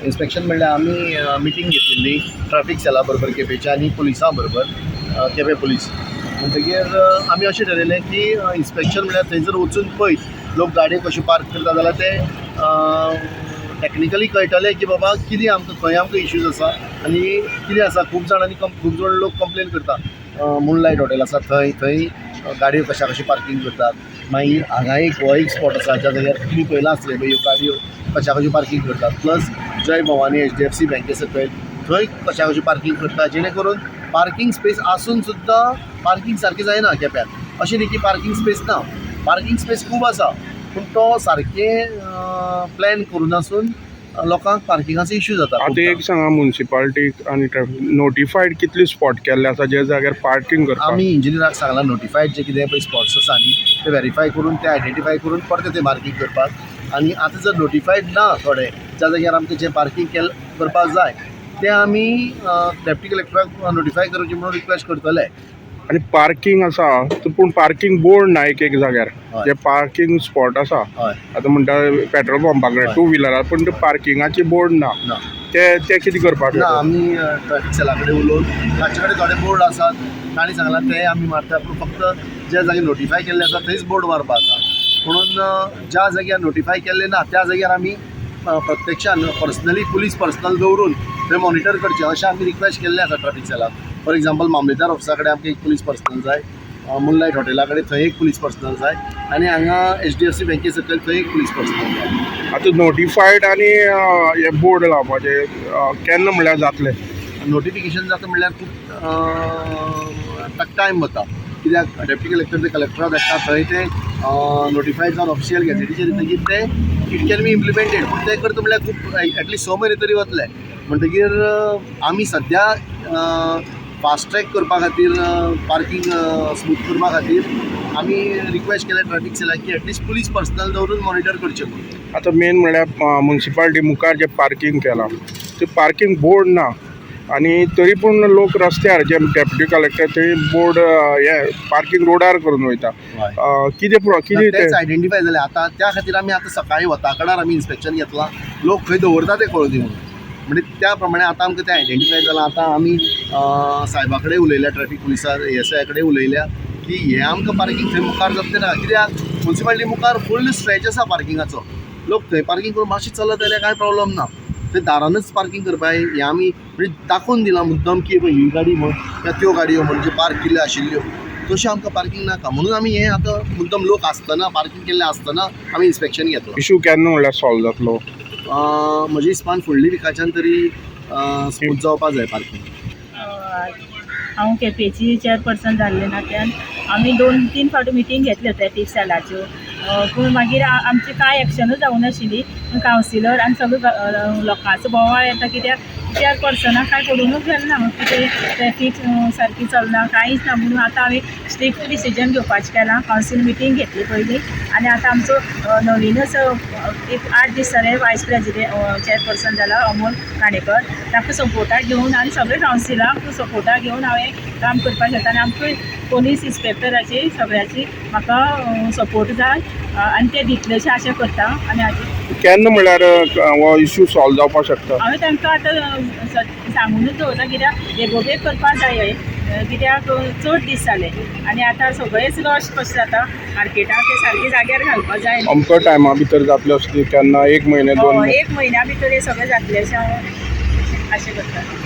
Inspection म्हणल्यार आमी meeting घेतिल्ली ट्राफीक सेला बरोबर केपेंच्या आनी पुलिसां बरोबर, केपें पुलीस. म्हणटगीर आमी अशें ठरयलें की इन्स्पेक्शन म्हणल्यार थंय जर वचून पळयत लोक गाडयो कश्यो पार्क करता जाल्यार ते टॅक्निकली कळटलें की बाबा कितें आमकां खंय आमकां इश्यूज आसा आनी कितें आसा. खूब जाणांनी खूब जाण लोक कंप्लेन करता, मुनलायट हॉटेल आसा थंय थंय गाडयो कशा कशें पार्कींग करतात. मागीर हांगा एक हो एक स्पॉट आसा ज्या जाग्यार तुमी पळयलां आसतलें ह्यो गाडयो कशा कश्यो पार्कींग करतात. प्लस जय भवानी एचडीएफसी बँके सकयल थंय कशा कशें पार्कींग करता, जेणे करून पार्कींग स्पेस आसून सुद्दां पार्कींग सारकें जायना केप्यान. अशें न्ही की पार्कींग स्पेस ना, पार्कींग स्पेस खूब आसा, पूण तो सारकें प्लॅन करूं नासून लोकांक पार्किंगाचो इश्यू जाता. आतां एक सांगा, मुन्सिपालिटीक आनी ट्रॅफिक नोटिफायड कितले स्पॉट केल्ले आसा जे जाग्यार पार्कींग करपाक? आमी इंजिनियराक सांगलां नोटिफायड जे कितें पळय स्पॉट्स आसा न्ही ते वेरीफाय करून ते आयडेंटिफाय करून परते ते मार्कींग करपाक. आनी आतां जर नोटिफायड ना थोडे ज्या जाग्यार आमकां जें पार्कींग केल करपाक जाय तें आमी डेप्टी कलेक्टराक नोटिफाय करचें म्हणून रिक्वेस्ट करतले. आनी पार्कींग आसा पूण पार्कींग बोर्ड ना एक एक जाग्यार. हय. जे पार्कींग स्पॉट आसा आतां म्हणटा पेट्रोल पंपा कडेन टू व्हिलरार, पूण ते पार्किंगाची बोर्ड ना. ना. ते ते कितें करपाक? ना, आमी ट्रॅफिक सेला कडेन उलोवन तांचे कडेन थोडे बोर्ड आसात, तांणी सांगलां ते आमी मारता, पूण फक्त ज्या जाग्यार नोटिफाय केल्ले आसा थंयच बोर्ड मारपा आसा. म्हणून ज्या जाग्यार नोटिफाय केल्ले ना त्या जाग्यार आमी प्रत्यक्षान पर्सनली पुलीस पर्सनल दवरून थंय मॉनिटर करचें अशें आमी रिक्वेस्ट केल्लें आसा ट्रॅफिक सेलाक. फॉर एग्जाम्पल मामलेदार ऑफिसा कडेन आमकां एक पुलीस पर्सनल जाय, मुनलायट हॉटेला कडेन थंय एक पुलीस पर्सनल जाय आनी हांगा एचडीएफसी बँके सकयल थंय एक पुलीस पर्सनल जाय. आतां नोटिफायड आनी हे बोर्ड लावपाचे केन्ना म्हणल्यार जातले? नोटिफिकेशन जाता म्हणल्यार खूब ताका टायम वता, कित्याक डेप्टी कलेक्टर ते कलेक्टराक धाडटा, थंय ते नोटिफाय जावन ऑफिशियल गॅझेटीचेर येतकीर ते it can be implemented. पूण ते करता म्हणल्यार खूब एटलिस्ट 6 म्हयने तरी वतले. म्हणटगीर आमी सद्या फास्ट ट्रॅक करपा खातीर, पार्कींग स्मूथ करपा खातीर आमी रिक्वेस्ट केल्या ट्रॅफिक सेलाक की एटलिस्ट पुलीस पर्सनल दवरून मॉनिटर करचें म्हणून. आतां मेन म्हणल्यार मुन्सिपालिटी मुखार जें पार्कींग केलां तें पार्कींग बोर्ड ना आनी तरी पूण लोक रस्त्यार जे डेप्युटी कलेक्टर थंय बोर्ड हे पार्कींग रोडार करून वयता. कितें कितें तेच आयडेंटिफाय जालें आतां, त्या खातीर आमी आतां सकाळीं वता कडार आमी इन्स्पेक्शन घेतलां, लोक खंय दवरता तें कळूं दी म्हणून. म्हणजे त्या प्रमाणे आतां आमकां तें आयडेंटिफाय जालां. आतां आमी सायबा कडेन उलयल्या, ट्रॅफिक पुलिसां एस I कडेन उलयल्या की हें आमकां पार्कींग थंय मुखार जातलें ना, कित्याक मुन्सिपालिटी मुखार फूल स्ट्रेच आसा पार्किंगाचो. लोक थंय पार्कींग करून मातशें चलत जाल्यार कांय प्रॉब्लम ना, थंय दारानूच पार्कींग करपा हें आमी म्हणजे दाखोवन दिलां मुद्दम की पळय ही गाडी म्हण किंवा त्यो गाडयो म्हण ज्यो पार्क केल्ल्यो आशिल्ल्यो तश्यो आमकां पार्कींग नाका म्हणून आमी हें आतां मुद्दम लोक आसतना पार्कींग केल्लें आसतना आमी इन्स्पेक्शन घेतलां. इशू केन्ना म्हणल्यार सॉल्व जातलो? म्हज्या हिसपान फुडल्या विकाच्यान तरी स्मूथ जावपा जाय पार्कींग. हांव केपेंची चेअरपर्सन जाल्ले नात्यान आमी 2-3 फावटी मिटींग घेतल्यो ट्रॅफीक सेलाच्यो, पूण मागीर आमची कांय एक्शनूच जावंक नाशिल्ली. पूण कावन्सिलर आनी सगळे लोकांचो बोवाळ येता कित्याक चेअरपर्सनाक कांय पडुनूच गेलें ना, कितें ट्रॅफीक सारकी चलना कांयच ना. म्हणून आतां हांवें स्ट्रिक्ट डिसिजन घेवपाचें केलां. कावन्सील मिटींग घेतली पयलीं आनी आतां आमचो नवीनच एक 8 दीस जाले वायस प्रेजिडेंट चेअरपर्सन जाला अमोल काणेकर, ताका सपोर्टाक घेवन आनी सगळे कावन्सिलाक सपोर्टाक घेवन हांवें काम करपाक शकता. आनी आमकां पोलीस इन्स्पेक्टराची सगळ्याची म्हाका सपोर्ट जाय आनी ते दितले अशें आशा करता. आनी हाजी केन्ना म्हणल्यार हो इशू सॉल्व जावपाक शकता? हांवें तांकां आतां सांगूनच दवरलां कित्याक बेगोबेग करपाक जाय, कित्याक चड दीस जाले आनी आतां सगळेच रश कशें जाता मार्केटाक ते सारके जाग्यार घालपाक जाय. अमको टायमा भितर जातले अशें केन्ना, 1 म्हयने 2 1 म्हयन्या भितर हें सगळें जातलें अशें हांव आशा करता.